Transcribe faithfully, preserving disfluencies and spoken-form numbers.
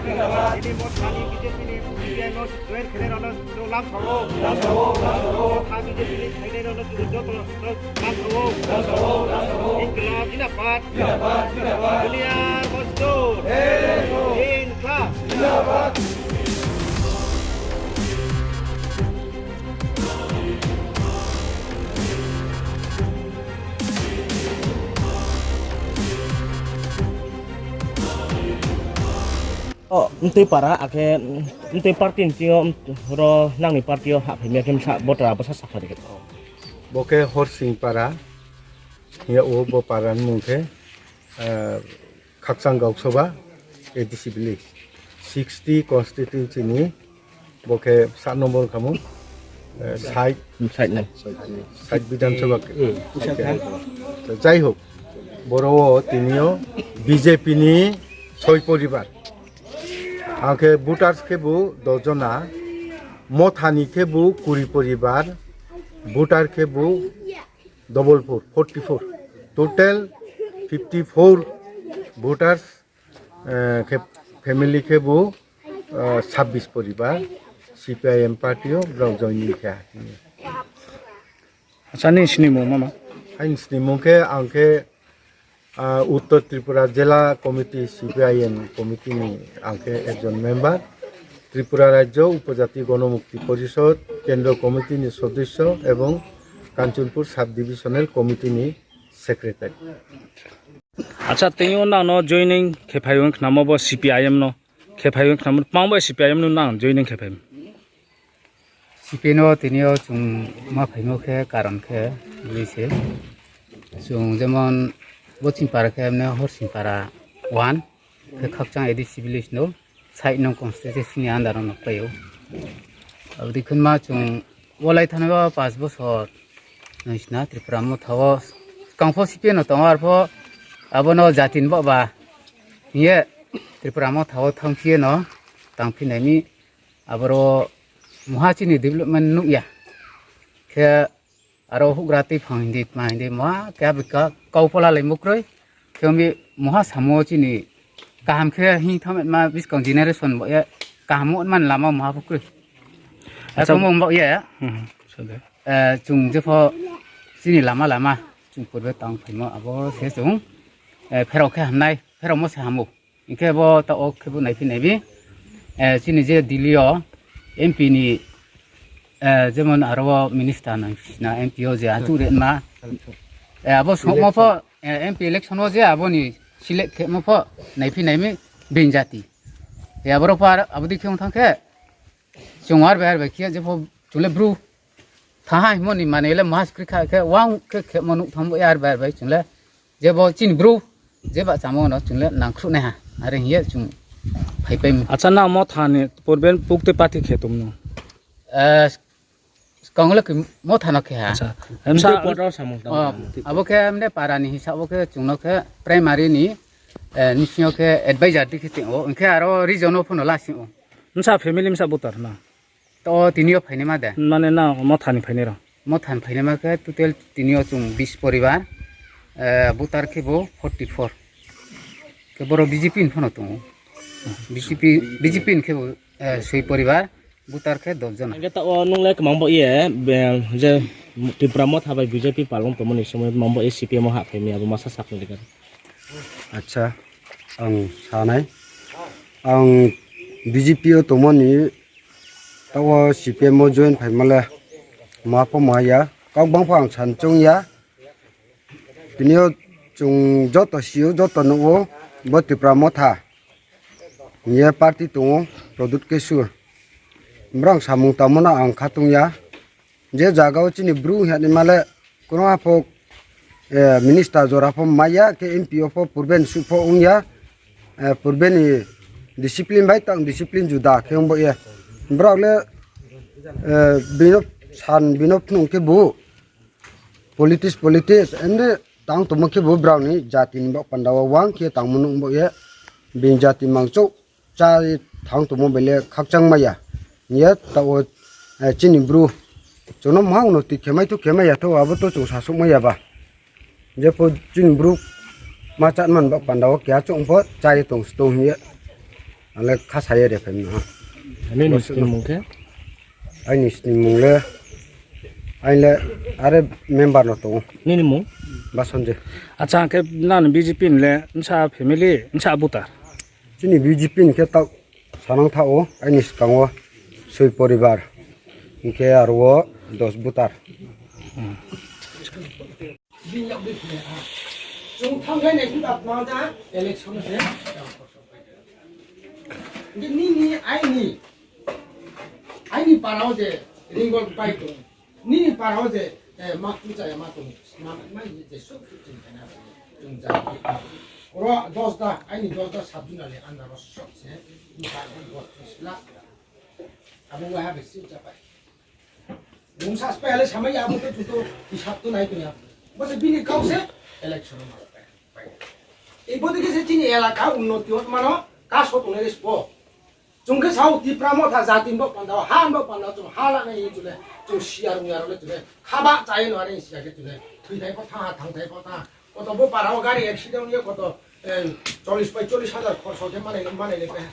Tini Motha ni B J P ni P P I no join khe nai rao no lam sao. Motha B J P ni phainai rao no joto no lam sao. Inqilab zindabad. Duniya mazdoor. Inqilab. O, mtui para, akhe, mtui party ni sing yo, ro nang ni party yo hahphai mi, akhe bsa voter abo sa sakha di khe. Bo khe Horsing para, hing yag ou bo para ni mung khe, eh, Khakchang Gaoksoba, A D C village, sixty constituency ni, bo khe sat number khamu, eh, sait, sait ni, sait Bidhan Sabha khe. Jai hok, boro wo tini yo B J P ni soi poribar. Ang khe voters khebu dos jona, Motha ni khebu kuri poribar, voter khebu double four, forty four. Total fifty four voters, eh, khe, family khebu, eh, sabbish poribar, C P I M party yo brao joining khe ha. Acha, nini snimung mama? Aini snimung khe, ang khe, ah, Uttor Tripura Jela Committee, C P I M committee ni ang khe ekjon member, Tripura Rajyo Upojati Gonomukti Porishod Kendro Committee ni sodosyo ebong Kanchanpur Sub Divisional Committee ni secretary. Acha, tini yo nang no joining khe phai ong khnamo bo C P I M no khe phai ong khnamo, tma bai C P I M no nang joining khe phai? C P I M no tini yo chung ma phaimo khe karon khe bini se. Chung jemon Bochingpara khe mne Horsingpara one, khe Khakchang A D C village no, sait nung constituency ni under no khlai ou. Abo dei khe ma chung walai thani ba pas bosor nung sna Tripura Motha wo skang pho C P I M no tong ou, arpho abo no jati ni baoh ba hing ye Tripura Motha wo thanngphi ye no tangphi nai mi. Aboro mungha chini development nuh ya. Khe aro houhgra tuiphang hing di, tma hing di, mungha keha bai keha kau pho lalaimo kroi. Khe ong mi mungha samo chini kaham khe hing thanng ma buskang generation baoh ye kaham ongman lama mungha pho kroi. Acha. Abo mung baoh ye, chung jepho chini lama lama chung purbe tang phaimo abo se chung pherao khe hamnai, pheraomo se ham ou. Hing khe bo taoh wo khebu naiphi nai mi, chini je Delhi yo M P ni, jemon aro wo minister nang sna M P yo je achouh ri ma, abo souhmo pho, M P election wo je abo ni select khemo pho naiphi nai mi being jati. Aboro pho abo dei khe ong thanng khe, chung ar bai ar bai khe jepho chung le Bru thanng ha hingmo ni manoi le maha skri kha khe, uang khe khemo nuh thanng bo ye ar bai ar bai chung le. Jebo chini Bru, jeba chamo no chung le nangkhruh nai ha. Are hing ye chung phaipai mi. Acha, nang Motha ni purbe pukte party khe tong no? Skang le Motha no khe ha. Abo khe mne para ni hisab wo khe chung no khe primary ni, nising yo khe advisor di khe tong ou, hing khe aro region wo pho no lasing ou. Bsa family bsa voter na? To tini yo phainaima de. Mane na Motha ni phainai rao? Motha ni phainaima khe total tini yo chung bis poribar, voter khebu forty four. Khe boro B J P ni pho no tong ou. B J P, B J P ni khebu soi poribar, voter khe dos jona. Hing khe taoh wo nung le kmang baoh ye, je Tipra Motha bai B J P palong tongmo ni somoi kmang baoh ye C P M wo hahphai mi abo masa sakhnari khe. Acha, ang sanai. Ang B J P wo tongmo ni taoh wo C P M wo join phaimo le ma pho ma ya, kau bang pho ang san choung ya. Tini yo chung joto si ou, joto nuh ou, bo Tipra Motha hing ye party tong ou, Pradyot Kishore. Brang samung tangmo no ang khatung ya. Je zaga wo chini Bru hing ya naima le, kuno ha pho minister jora pho mai ya, khe M P wo pho purbe ni suh pho ong ya, purbe ni discipline bai tang discipline juda khe ong baoh ye. Brao le bino san bino phnuh khebu politics, politics, ende tang tongmo khebu brao ni jati ni baoh panda wo uang khe tangmo nuh baoh ye, bini jati mangchouh chá ye thanng tongmo bai le khakchang mai ya. Hing ye taoh wo, chini Bru, chung no mha no tui khe mai thu khe mai ya tho, abo to chung sasuh mai ya ba. Jepho chini Bru ma chá man ba panda wo keha chung pho chá ye tong stung hing ye. Ang le khasa ye re phai no. Nini snimung khe? Aini snimung le, aini le are member no tong ou. Nini mung? Basanjoy. Acha, hing khe nang ni B J P ni le bsa family, bsa voter? Chini B J P ni khe taoh sanang thaoh ou, aini skang wo soi poribar. Hing khe aro wo dos voter. Bini yak dei phai ha. Chung thanngkhlai nai phi ba tma da election se. Hing khe nini aini, aini para wo je ringgol pai tong, nini para wo je, eh, ma kucha ya ma tong, ma, ma je sub sub chung kha na, chung ja. Oro dos da, aini dos da sub zonal ni under wo sub se, ni para wo dos sila. Abo wa ha besi cha pai. Bung saspai ale samai ya, abo to chuto hisab to nai tong ya. Bo se bini kau se election ma pai. Ei bo dei khe se chini elaka unnoti ot mano, kaso tongnai le sbo. Chung khe sao Tipra Motha jati bo panda, ha bo panda, chung ha lanai hing chung le, chung siya rung ya rao le chung le, khaba chai no are siya khe chung le, thoithai pho thanng ha, thangthai pho thanng ha. Koto bo para wo gari accident ye koto, eh, chollis pai chollis hajar khorso khe manai, manai le pai ha.